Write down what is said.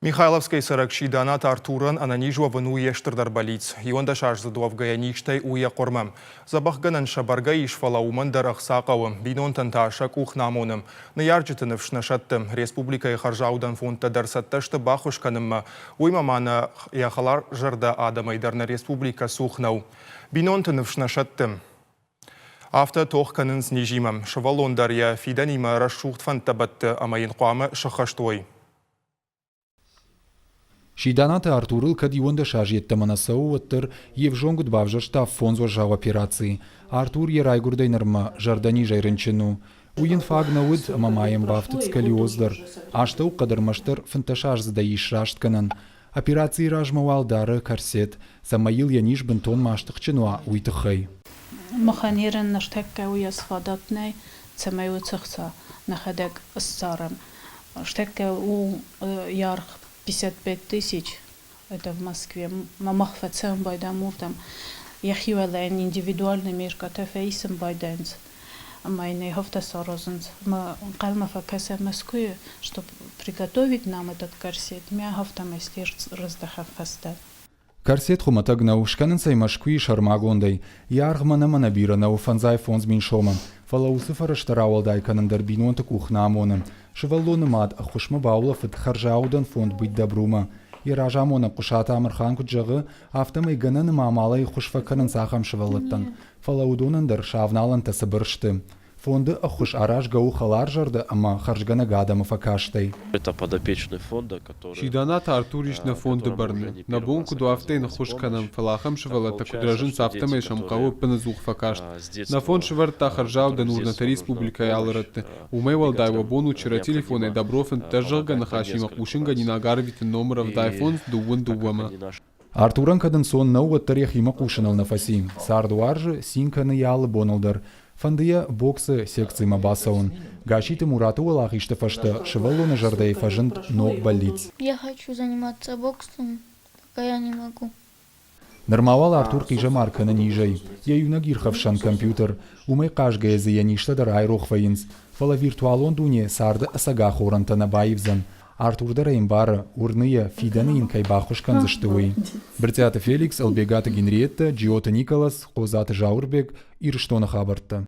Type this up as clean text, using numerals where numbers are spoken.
Михайловскӕйы цӕрӕг Сиданаты Артурӕн ӕнӕниз уӕвын у йе стырдӕр бӕллиц. Иуӕндӕсаздзыд уӕвгӕйӕ низтӕй у йӕ хъуырмӕ. Дзӕбӕхгӕнӕн сӕ бӕргӕ ис, фӕлӕ уымӕн дӕр ӕхца хъӕуы, бинонтӕн та сӕ къух нӕ амоны. Ныййарджыты ныфс нӕ сӕтты. Республикӕйы хӕрзаудӕн фондтӕ дӕр цӕттӕ сты баххуыс кӕнынмӕ. Уыимӕ ма нӕ йӕ хӕларзӕрдӕ адӕмӕй дӕр нӕ республикӕ цух нӕу. Бинонты ныфс нӕ сӕтты. Афтӕ тох кӕнынц низимӕ. Сывӕллон дӕр йӕ фидӕнимӕ рӕсугъд фӕндтӕ бӕтты ӕмӕ йын хъуамӕ сыххӕст уой. Сиданаты Артурыл кӕд 11 азы йеддӕмӕ нӕ цӕуы, уӕддӕр йе взонг уд бавзӕрста фондз уӕззау операцийы. Артур йӕ райгуырдӕй нырмӕ зӕрдӕнизӕй рынчын у. Уый йын фаг нӕ уыд ӕмӕ ма йӕм бафтыд сколиоз дӕр. Астӕуыхъӕд ӕрмӕстдӕр 15-аздзыдӕй ис растгӕнӕн. Операцийы размӕ уал дары корсет, цӕмӕй йыл йӕ низ бынтон ма стыхджын уа, уый тыххӕй. Махӕн ныртӕккӕ уыйас фадат нӕй, цӕмӕй уыцы хца нӕхӕдӕг ссарӕм. Ныртӕккӕ у йӕ аргъ 55 тысяч, это в Москве. Мах фӕцӕуын байдайӕм уырдӕм. Йӕхи уӕлӕ йын индивидуальный меркӕтӕ фӕисын байдайынц ӕмӕ йын ӕй афтӕ саразынц. Ӕмӕ ӕнхъӕлмӕ фӕкӕсӕм Мӕскуыйы, чтоб приготовить нам этот корсет, мӕ афтӕмӕй раздӕхӕм фӕстӕ. Корсет хуымӕтӕг нӕу, скӕнынц ӕй Мӕскуыйы сӕрмагондӕй. Йӕ аргъ мӕнӕ-мӕнӕ бирӕ нӕу, 55 000 сомы. Фӕлӕ уыцы фӕрӕзтӕ рауӕлдай кӕнын дӕр бинонты къух нӕ амоны. Сывӕллоны мад ӕххуысмӕ баулӕфыд хӕрзаудӕн фонд «Быть добру-мӕ». Йӕ разамонӕг Хъуысаты Амырхан куыд зӕгъы, афтӕмӕй гӕнӕн ӕмӕ амалӕй ӕххуыс фӕкӕнынц ахӕм сывӕллӕттӕн. Фӕлӕ уыдонӕн дӕр сӕ авналӕнтӕ цыбыр сты. Фонды ӕххуыс аразгӕ у хӕларзӕрдӕ ӕмӕ хӕрзгӕнӕг адӕмы фӕкастӕй. Сиданаты Артур ис нӕ фонды бӕрны. Нӕ бон куыд у, афтӕ йын ӕххуыс кӕнӕм, фӕлӕ ахӕм сывӕллӕттӕ куыд рӕзынц, афтӕмӕй сӕм хъӕуы ӕппынӕдзух фӕкаст. Нӕ фонд сӕвӕрдта хӕрзаудӕн урнӕтӕ республикӕйы алы рӕтты. Уымӕй уӕлдай уӕ бон у чырӕ телефонӕй Добро фынддӕс зӕгъгӕ ныхасимӕ хъусынгӕнинаг арвитын номыр 75 дыууын дыууӕмӕ. Артурӕн кӕд ӕнцон нӕу, уӕддӕр йӕхимӕ хъусыныл нӕ фӕци. Цард уарзы, цин кӕны йӕ алы боныл дӕр. Фӕнды йӕ боксы секцимӕ бацӕуын. Гасситы Мураты уӕлахизты фӕстӕ сывӕллоны зӕрдӕйы фӕзынд ног бӕллиц. Я хочу заниматься боксом, пока я не могу. Нырма уал Артур хъизӕмар кӕны низӕй. Йӕ иунӕг ирхӕфсӕн компьютер. Уымӕй хъазгӕйӕ дзы йӕ низтӕ дӕр айрох вӕййынц. Фӕлӕ виртуалон дуне царды ӕцӕг ахорӕнтӕ нӕ баивдзӕн. Артур дӕр ӕй ӕмбары, уырны йӕ, фидӕны йын кӕй баххуыс кӕндзысты, уый. Брытъиаты Феликс, Ӕлбегаты Генриеттӕ, Джиоты Николас, Хъодзаты Зауырбег, Ирыстоны хабӕрттӕ.